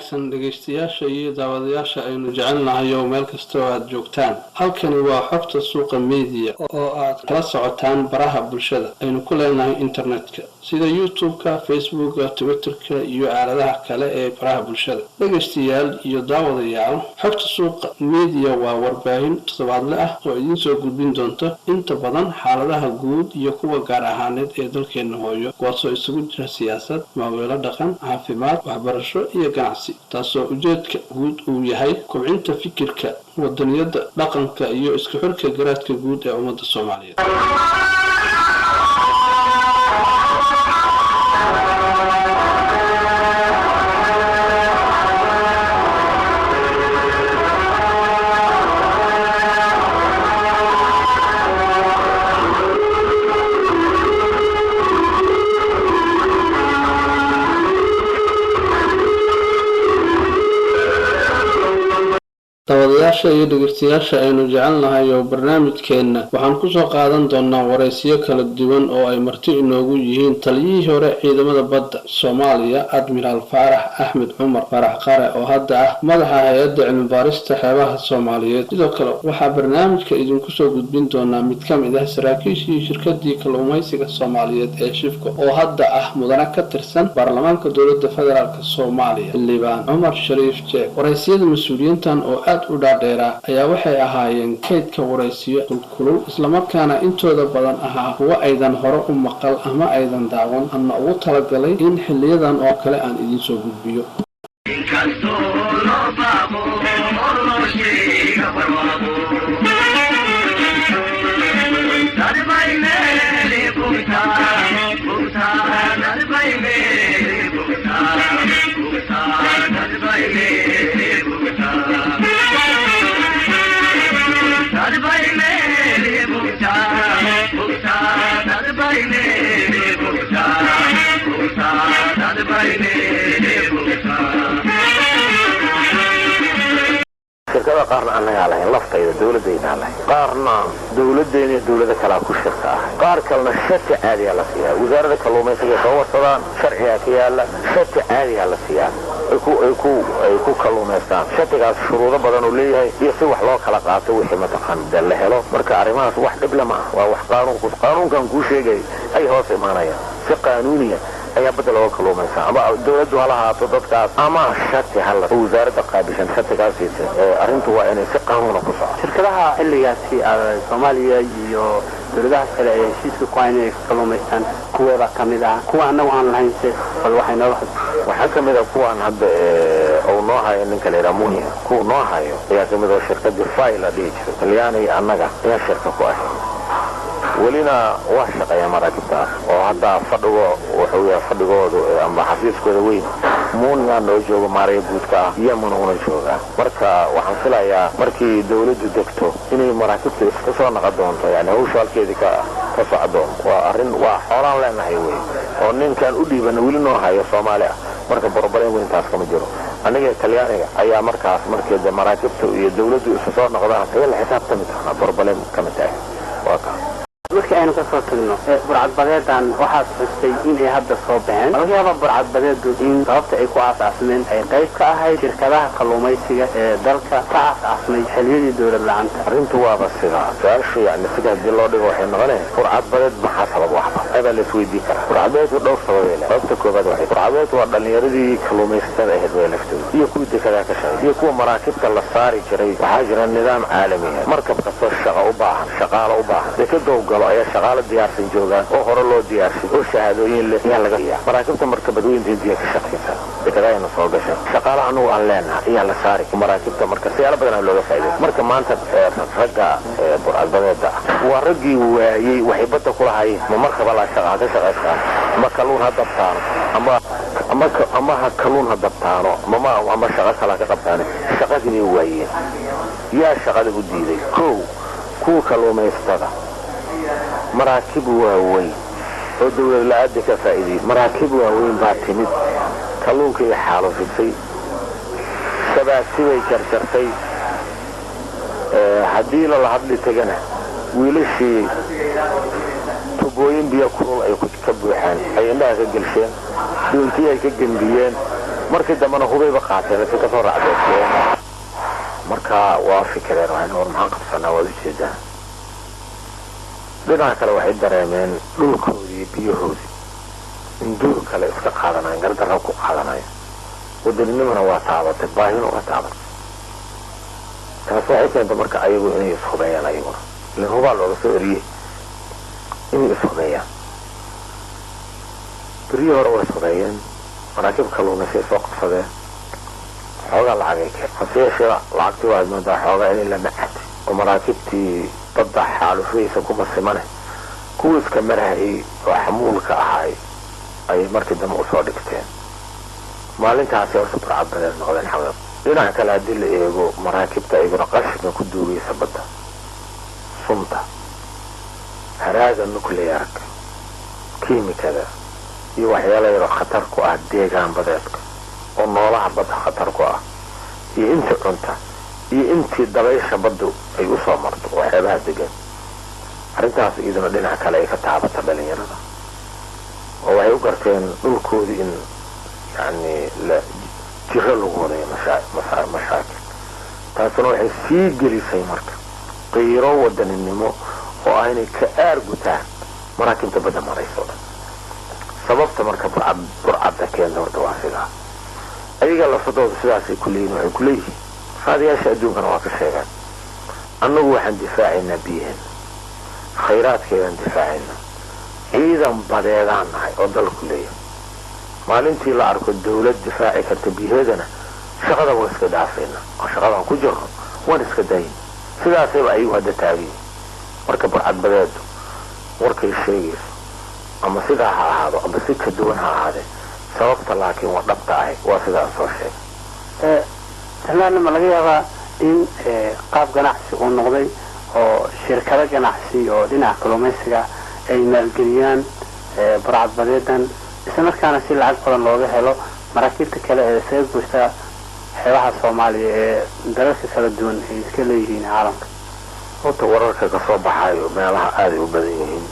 Wanaagsan dhegaystayaasha iyo daawadayaasha aynu jecelnahay oo meel kasta oo aad joogtaan. Halkani waa Xogta Suuqa Media oo aad kala socotaan baraha bulshada aynu ku leenahay internetka, sida YouTube-ka, Facebooka, Twitterka iyo aaladaha kale ee baraha bulshada. Dhegaystayaal iyo daawadayaal, Xogta Suuqa Media waa warbaahin toddobaadle ah oo idiin soo gudbin doonta inta badan xaaladaha guud iyo kuwa gaar ahaaneed ee dalkeena hooyo, kuwaasoo isugu jira siyaasad, maaweelo, dhaqan, caafimaad, waxbarasho iyo ganacsi, taasoo ujeedka guud uu yahay kobcinta fikirka wadaniyadda, dhaqanka iyo isku xirka garaadka guud ee ummadda Soomaaliyeed. Daawadayaasha iyo dhegeystayaasha aynu jecelnahay oo barnaamijkeenna waxaan kusoo qaadan doonaa waraysiyo kala duwan oo ay marti inoogu yihiin taliyihii hore ciidamada badda Soomaaliya, Admiraal Faarax Axmed Cumar Faarax Qare, oo hadda ah madaxa hay-adda cilmibaarista xeebaha Soomaaliyeed. Sidoo kale waxaa barnaamijka idinku soo gudbin doonaa mid ka mid ah saraakiishii shirkadii kalluumaysiga Soomaaliyeed ee Shifco, oo hadda ah mudane ka tirsan baarlamaanka dowladda federaalk Soomaaliya, Xildhibaan Cumar Shariif Jeeg. Waraysiyada mas-uuliyiintan oo aad u dhaadheeraa ayaa waxay ahaayeen kaydka waraysiyo kulkulul, islamarkaana intooda badan ahaa kuwa aydan hore u maqal ama aydan daawan, ana ugu talagalay in xiliyadan oo kale aan idiin soo gudbiyo. Inkastoo loo baaqo oo loo sheega barwaaqo, dadbay meeli bugtaa bugtaa, dadbay meeli bugtaa bugtaa, dadbay meeli bugtaa, dadbay meeli bugtaa bugtaa, dadbay meeli bugtaa bugtaa, dadbay meeli bugtaa. Shirkada qaarna annagaa lahayn, laftayda dawladdaynaa lahayn, qaarna dawladdeena iyo dawlado kalaa ku shirka ah, qaar kalena shati caadiyaa la siiyaa. Wasaaradda kalluumaysiga soo warsadaan, sharcigaa ka yaala, shati caadiyaa la siiyaa ay ku kalluumaystaan. Shatigaas shuruudo badan uu leeyahay iyo si wax loo kala qaato wixii mataqaan dee la helo. Marka arrimahaas wax dhib lama ah, waa wax qaanuunku, qaanuunkan kuu sheegay ay hoos imaanayaan. Si qaanuuniya ayaa badda looga kalluumaysaa, ama dawladdu hala haato dadkaas ama shati hala oo wasaaradda qaabishan shatigaas siisa. Arrintu waa inay si qaanuuna ku socoto. Shirkadaha xilligaasi Soomaaliya iyo dowladaha kale ay heshiiska ku hayn inay ka kalluumaystaan, kuweebaa ka mid ah kuwa annagu aan lahaynse? Bal waxay nooga xus. Waxaa ka mid a kuwaan hadda uu noo hayo ninka la yidhaha Munya, kuwa noo hayo ayaa ka mid oo shirkadii fai la dhihi jiray, Talyaaniga annaga ayaa shirka ku ahay, welina waa shaqeeya maraakibtaas oo hadda fadhigo wuxuu yahay fadhigoodu ama xafiiskooda weyn Muunyaa noo joogo, maaraya guudka ah Yemen una joogaa. Marka waxaan filayaa markii dawladdu degto inay maraakibta iska soo naqon doonto, yani hawsha halkeedii ka soco doonto. Waa arrin waa xoolaan leenahay wey oo ninkaan u dhiibana weli noo hayo Soomaali ah. Marka problem weyntaas kama jiro. Aniga Talyaaniga ayaa markaas markii de maraakibta iyo dawladdu isu soo noqdaan ayaa la xisaabtami doonaa, problem kama tahay, waa kaa. Markii aynu kasoo tagno burcadbadeedan, waxaad xustay in ay hadda soo baxeen. Laga yaaba burcadbadeedu in sababta ay ku aas-aasmeen ay qayb ka ahayd shirkadaha kalluumaysiga ee dalka ka aas-aasmay xilliyadii dowlad la-aanta. Arrintu waaba sidaa su-aashu, yani sida haddii loo dhigo waxay noqonaya burcadbadeed maxaa sabab waxba aybaa la isweydii karaa. Burcadbadeedku dhowr sababay leh. Sababta koobaad waxay burcadbadeedku waa dhallinyaradii kalluumaysatada ahayd way laftooda iyo kuwii dekedaa ka shaqay iyo kuwa maraakibta la saari jiray. Waxaa jira nidaam caalami ah, markab kastoo shaqa u baahan, shaqaalo u baahan, dekedow galo ayaa shaqaalo diyaarsan joogaan oo hore loo diyaarshay oo shahaadooyin leh ayaa laga siiyaa maraakibta. Marka badweynta Hindiya ka shaqaysa dekedahayna soo gashay, shaqaalaha anugu aan leenaha ayaa la saari maraakibta. Marka siyaalo badan looga faa'iidaysta. Marka maanta ragga burcadbadeeda ah waa raggii waayey waxay badda kula hayeen. Ma markaba la shaqa ha ka shaqaystaan, ama kalluun ha dabtaano, ama ha kalluun ha dabtaano, ama shaqo kale ha ka qabtaano, shaqadii bay waayeen. Yaa shaqada u diiday? Kow, kuwa kalluumaystada maraakib waaweyn oo dawlad la-aada ka faa'iidayay, maraakiib waaweyn baa timid, kalluunkii xaalufisay, shabaagti bay jarjartay. Haddii lala hadli tegana wiilashii tubooyin biyo kulul ay ka buuxaan ay indhaha ka gelsheen, doontii ay ka gembiyeen. Markii dambena hubayba qaateen si kasoo raacdeeseen. Marka waa fikireen, waxay war maxaan qabsanaa, waad ujeedaa. Dhinaca kale waxay dareemeen dhulkoodii iyo biyahoodii in duur kale iska qaadanayan, gardarra ku qaadanayan. Wadaninimana waa taabatay, baahina waa taabatay. Taas waxay keentay marka ayagu inay ishubeeyaan, ayaguna ilan hubaa looga soo eriyey inay ishubeeyaan. Beryihii hore way ishubeeyeen, maraakiib kalluumaysay soo qabsadeen, xoogaa lacagay keen. Hase yeeshee lacagtii waxaad moodaa xoogaa inay la macatay oo maraakiibtii badda xaalufaysa kuma simane, kuwii iska marahayay oo xamuulka ahaay ayay markii dambe usoo dhigteen. Maalintaasi horta burcadbadeed noqdeen xaqiiq. Dhinaca kale haddii la eego, maraakiibta iyaguna qashinka ku duugaysa badda, sunta, haraaga nuclearka, kiimikada iyo waxyaala yaroo khatar ku ah deegaan badeedka oo noolaha badda khatar ku ah, iyo intii cunta iyo intii dabaysha baddu ay usoo marto oo xeebaha degan, arrintaas iyaduna dhinac kale ay ka taabata dhalinyarada, oo waxay u garteen dhulkoodii in yani la jiro lagu wadayo mashaakil. Taasuna waxay sii gelisay marka qiiro wadaninimo oo ah inay ka aargutaan maraakiibta badda marayso dhan. Sababta marka burcadda keenta horta waa sidaa. Ayaga lafadooda sidaasay ku leeyihin, waxay ku leeyihiin, raadiyaasha adduunkana waa ka sheegaan, annagu waxaan difaacaynaa biyaheena, khayraadkeedaan difaacaynaa, ciidan badeedaan nahay oo dalku leeyahay. Maalintii la arko dawlad difaaci karta biyaheedana, shaqada waan iska dhaafaynaa oo shaqadaan ku jirno waan iska dayna. Sidaasayba ayagu hadda taagayihin. Marka burcadbadeedu warkay sheegayso ama sidaa ha ahaado ama si ka duwan ha ahaadee, sababta laakiin waa dhabta ahi waa sidaan soo sheegay. Talaana ma laga yaabaa in qaab ganacsi uu noqday oo shirkado ganacsi oo dhinaca kalluumaysiga ay maalgeliyaan burcadbadeedan, isla markaana si lacag badan looga helo maraakiibta kale ee isaga goysta xeebaha Soomaaliya ee dalalka kala duwan ay iska leeyihiin caalamka? Horta wararka kasoo baxayo meelaha aaday u badan yihiin.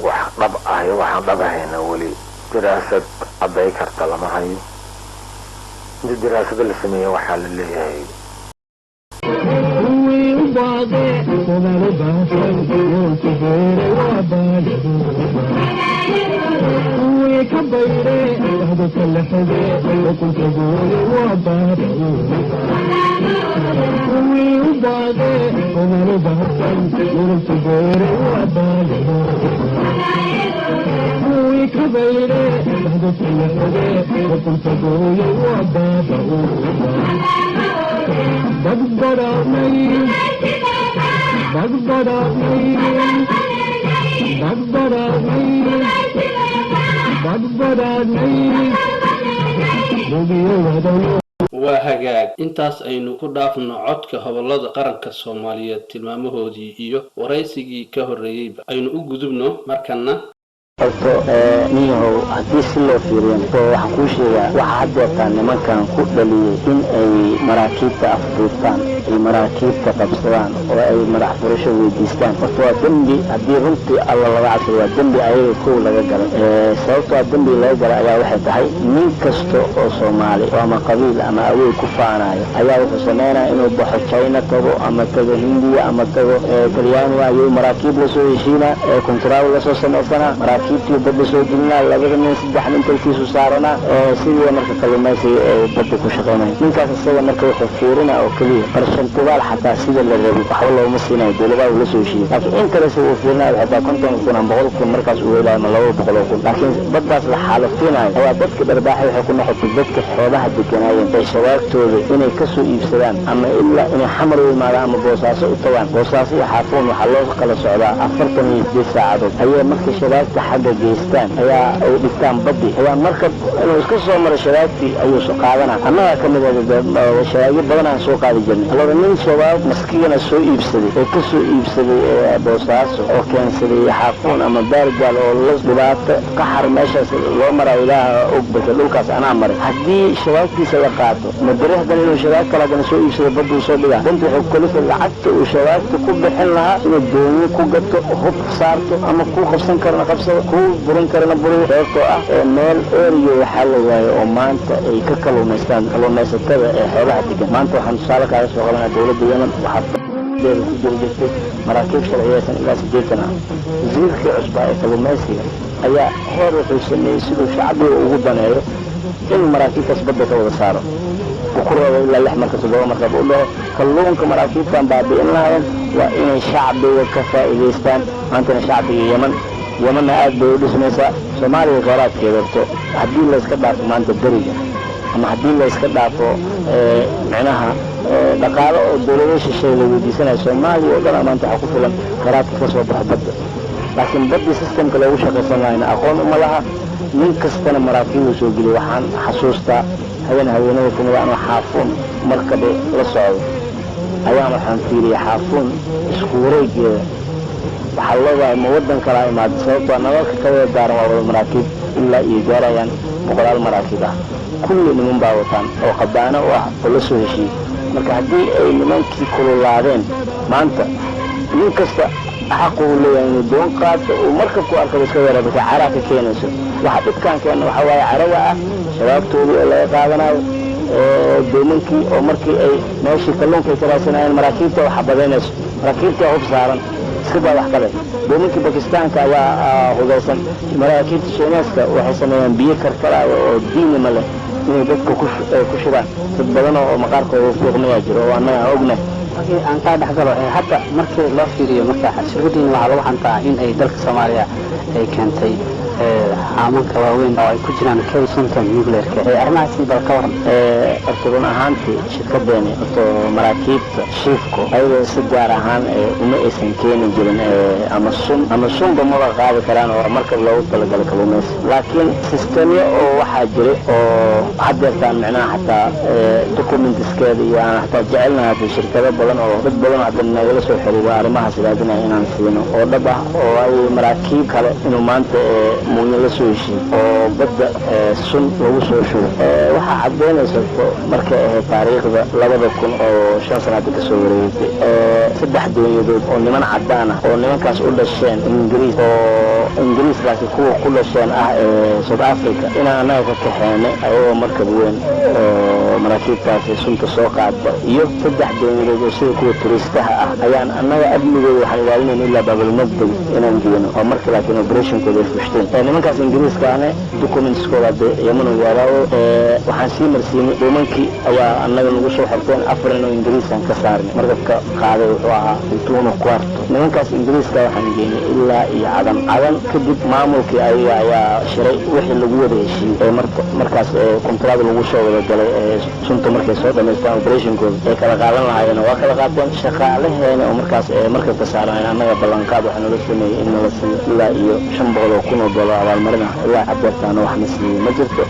Wax dhab ah iyo waxaan dhab ahayna weli diraasad cadday karta lama hayo. Inta diraasada la sameeya waxaa la leeyahay Waa hagaag, intaas aynu ku dhaafno codka hobolada qaranka Soomaaliyeed, tilmaamahoodii iyo waraysigii ka horreeyeyba. Aynu u gudubno markana. Horto ninyahow, haddii si loo fiiriyan oo waxaan kuu sheegaa, waxaa haddeertaa nimankan ku dhaliyey in ay maraakiibta afduubtaan, ay maraakiibta qabsadaan oo ay madax furasho weydiistaan, horta waa dembi. Haddii runtii Alla laga cabsado, waa dembi ayaga kow laga galay. Sababtoo dembi laga galay ayaa waxay tahay, nin kasta oo Soomaali oo ama qabiil ama awood ku faanayo ayaa wuxuu sameynaya inuu baxo, China tago ama tago Hindiya ama tago Talyaaniga, ayuu maraakiib lasoo heshiina, kontaraaw lasoo samaysanaa, maraakiibtii badda soo gelinaa, labada nin saddex nin talkiisu saaranaa, sidii marka kalluumaysiga ee badda ku shaqeynaya. Ninkaas isaga marka wuxuu fiirinaa oo keliya barshantibaal, xataa sida la rabay waxba looma siinayo, dowladaha uu la soo heshiiyey. Laakiin in kale sida uu fiirinayo waxay tahay 50,000 ama 100,000 markaas uu helayo ama 200,000. Laakiin baddaas la xaalufinayo ayaa dadka dharbaaxay waxay ku noqotay dadka xeebaha deganaayeen ee shabaagtooda inay kasoo iibsadaan ama ilaa inay Xamar u imaadaan ama Boosaaso u tagaan. Boosaaso iyo Xaafuun waxaa loo kala socdaa 48 saacadood. Ayay marka shabaagta xagga geystaan ayaa ay dhigtaan baddi, ayaa marka inuu iska soo maro shabaagtii ayuu soo qaadana. Annagaa ka mid ah shabaagyo badan aan soo qaadi jirnay. War nin shabaab maskiina soo iibsaday oo ka soo iibsaday Boosaaso oo keensaday Xaafuun ama Baargaal oo la dhibaato qaxar meeshaas loo marayo, Ilaaha og, balse dhulkaas anaa maray. Haddii shabaabkiisa la qaato, ma beri haddana inuu shabaab kale haddana soo iibsado baduu soo dhigaa? Danta wuxuu kalifa lacagta uu shabaabta ku bixin lahaa inuu doonyo ku gato, hub saarto, ama kuu qabsan karana qabsado, kuu burin karana buriyo, sababtoo ah meel eriyo waxaa la waayo oo maanta ay ka kaluumaystaan kaluumaysatada ee xeebaha degan. Maanta waxaan tusaale kaaga soo qabanaa dowladda Yemen waxaa deeda ku jiri jirtay maraakiib sharciyeysan ilaa 80 ah. Wasiirkii cusbaa ee kalluumaysiga ayaa heer wuxuu sameeyey siduu shacbiga ugu daneeyo inuu maraakiibtaas badda ka wada saaro, uu ku reebo ilaa lix marka, toddoba markab, u dhaho kalluunka maraakiibtan baabi'in lahayen waa inay shacbiga ka faa'iidaystaan. Maantana shacbiga Yeman, Yemanna aad bay u dhismaysaa. Soomaaliya kheyraadkeeda horto haddii layska dhaafo maanta beriga ama haddii layska dhaafo micnaha dhaqaalo oo dowlado shisheeye la weydiisanayo, Soomaaliya oo dhan maanta waxaa ku filan kheyraadka ka soo baxo badda. Laakiin baddii systemka loogu shaqaysan lahayna aqoon uma laha. Nin kastana maraakiib uu soo geliyay. Waxaan xasuustaa habeen haweenada kamid anoo Xaafuun markabe la socdo ayaan waxaan fiiriyay Xaafuun isku wareegeeda. Waxaa loogahay ma waddan kalaa imaada, sababtoo nalalka ka wada daaran waa wada maraakiib, ilaa iyo gaarayaan boqolaal maraakiib ah. Kulli niman baa wataan oo qabaano u ah oo la soo heshiiyey. Marka haddii ay nimankii kululaadeen, maanta nin kasta xaqu uu leeyahay inuu doon qaato, uu markabku arkaba iska weera, marka caraa ka keenayso. Waxa dhibkaan keena waxaa waaye carada ah shabaabtoodii oo laga qaadanayo, doomankii oo markii ay meeshii kalluunka ay ka raadsanayeen maraakiibta waxa badaynayso, maraakiibta hub saaran, iska daa wax kale. Doomankii Bakistaanka ayaa hubeysan. Maraakiibta Shiineeska waxay sameeyaan biyo karkaraayo oo diinima leh inay dadka ku shubaan. Dad badan oo maqaarkooda fiiqmayaa jiro oo annaga aan ognahay. Markii aan kaa dhex galo, hadda markii loo fiiriyo marka shirkadiina waxaa lagu xantaa in ay dalka Soomaaliya ay keentay haamanka waaweyn oo ay ku jiraan kay sunta nuclearka. Arrimahaasi bal ka waran. Horta run ahaantii shirkadeeni horta maraakiibta shiifku ayadoo si gaar ahaan uma aysan keeni jirin ama sun ama sunba maba qaadi karaan oo markab loogu talagalay kalluumaysi. Laakiin sistemyo oo waxaa jiray oo haddeertaan micnaha xataa documentskeeda iyo aan xataa jecelnahay hadda shirkado badan oo dad badan oo hadda nagala soo xiriiro arrimahaas raadinaya inaan siino oo dhab ah oo ay maraakiib kale inuu maanta muunya la soo heshiiyo oo badda sun lagu soo shubo. Waxaa caddaynaysa markay ahayd taariikhda 2000 oo 5 sanaada kasoo wareegtay, saddex doonyadood oo niman caddaan ah oo nimankaas u dhasheen Ingiriis, oo Ingiriis laakiin kuwa ku dhasheen ah ee South Africa, inaan annaga ka kaxeenay ayagoo markab weyn oo maraakiibtaasi sunta soo qaada iyo saddex doonyadood oo sida kuwa turiistaha ah ayaan annaga amnigooda waxaan ilaalinayna ilaa Baabalmadbeg inaan geeno oo marka laakiin operationkooda ay fushteen nimankaas Ingiriiska ahne documentskooda hadda Yeman u yaalaawo. Waxaan sii marsiinay doomankii ayaa annaga nagu soo xirteen, afar nin oo Ingiriisaan ka saarnay. Markabka qaaday wuxuu ahaa Intuno Quarto. Nimankaas Ingiriiska waxaan geynay ilaa iyo Cadan. Cadan kadib maamulkii ayaga ayaa shiray, wixii lagu wada heshiiyey ee markaas kontraad lagu soo wada galay ee sunta markay soo dhamaystaan operationkooda ay kala qaadan lahaayeen waa kala qaateen. Shaqaalaheena oo markaas markabka saaranayn annaga ballanqaad waxaa nala sameeyey in nala siiyo ilaa iyo $500,000 abaalmarin ah. Ilaa cadeertaana wax na siiyey ma jirto.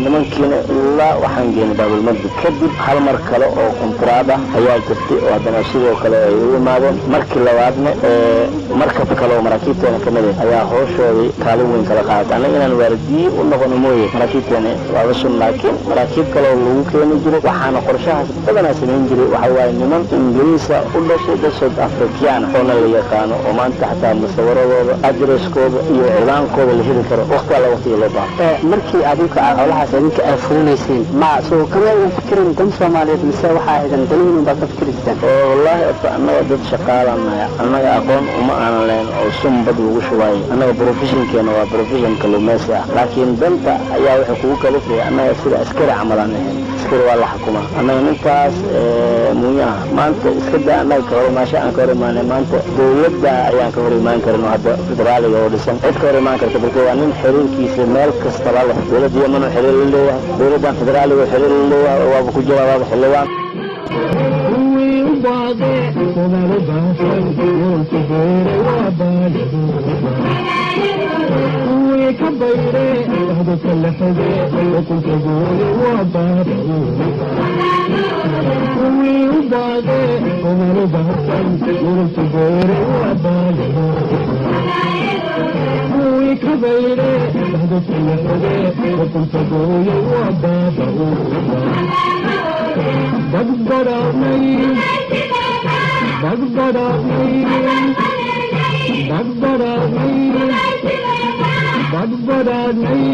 Nimankiina ilaa waxaan geynay Baabalmadib. Kadib hal mar kale oo kontraad ah ayaa jirtay oo haddana sidoo kale ay u imaadeen. Markii labaadna markab kale oo maraakiibteena kamid ah ayaa hooshoodii kaalin weyn kala qaadatay. Annaga inaan waardiye u noqono mooye maraakiibteena waaba sun, laakiin maraakiib kale oo lagu keeni jiray. Waxaana qorshahaas badanaa samayn jiray waxa waaye niman Ingiriisa u dhashay, dad South African oona la yaqaano oo maanta xataa musawaradooda, adreskooda iyo ciwaankooda la heli karo waqti alla waqtiga loo baahdo. Markii adinka aad howlahaas idinka aad fulinayseen, ma soo kama idin fikirin dan Soomaaliyeed mise waxaa idin danihiin baad ka fikiri jirteen? Wallaahi horta annaga dad shaqaalaan nahay. Annaga aqoon uma aanan lahayn oo sun bad lagu shubaayo. Annaga professionkeena waa profession kalluumaysi ah, laakiin danta ayaa waxay kugu kalifaya. Annaga sida askari camal aan ahayn, askari waa la xukumaa. Annaga ninkaas muunyaha maanta iska daa annaga ka hor imaasho aan ka hor imaanay, maanta dowladda ayaan ka hor imaan karin oo hadda federaaliga oo dhisan cid ka hor imaan karta, balse waa nin xiriirkiisa meel kasta la leh. Dowladda Yemen oo xiriir la leeyahay, dowladdan federaaliga oo xiriir la leeyahay oo waaba ku jira, waaba xildhibaan. Kuwii u baaqee Soomaali baahsan yoolku beeray waa baaliduuba, kuwii ka Bayre dadka la xige ukunta gooye waa baaba. Kuwii u baade umanu baahsan yurubta beere waa baaba. Kuwii ka bayre dadka la xige ukunta gooye waa baaba. Badbaraanay, badbaraanay, badbaraanay, badbaraanay,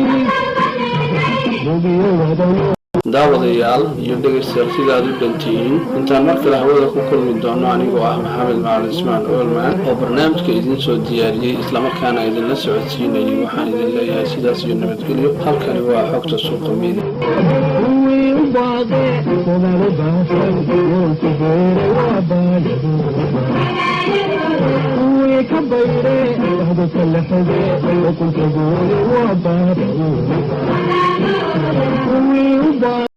webiyo wadayo. Daawadayaal iyo dhegaystayaal, sidaad u dhantihiin, intaan mar kale hawada ku kulmi doono, anigoo ah Maxamed Macalin Ismaan Oolman oo barnaamijka idiin soo diyaariyey islamarkaana idinla socodsiinayay, waxaan idin leeyahay sidaas iyo nabadgelyo. Halkani waa Xogta Suuqa Media. Kuwii u baade soomaali baahsan yurubta beere waa baaba. Kuwii ka bayre dadka la xige ukunta gooye waa baaba. Kuwii u baade.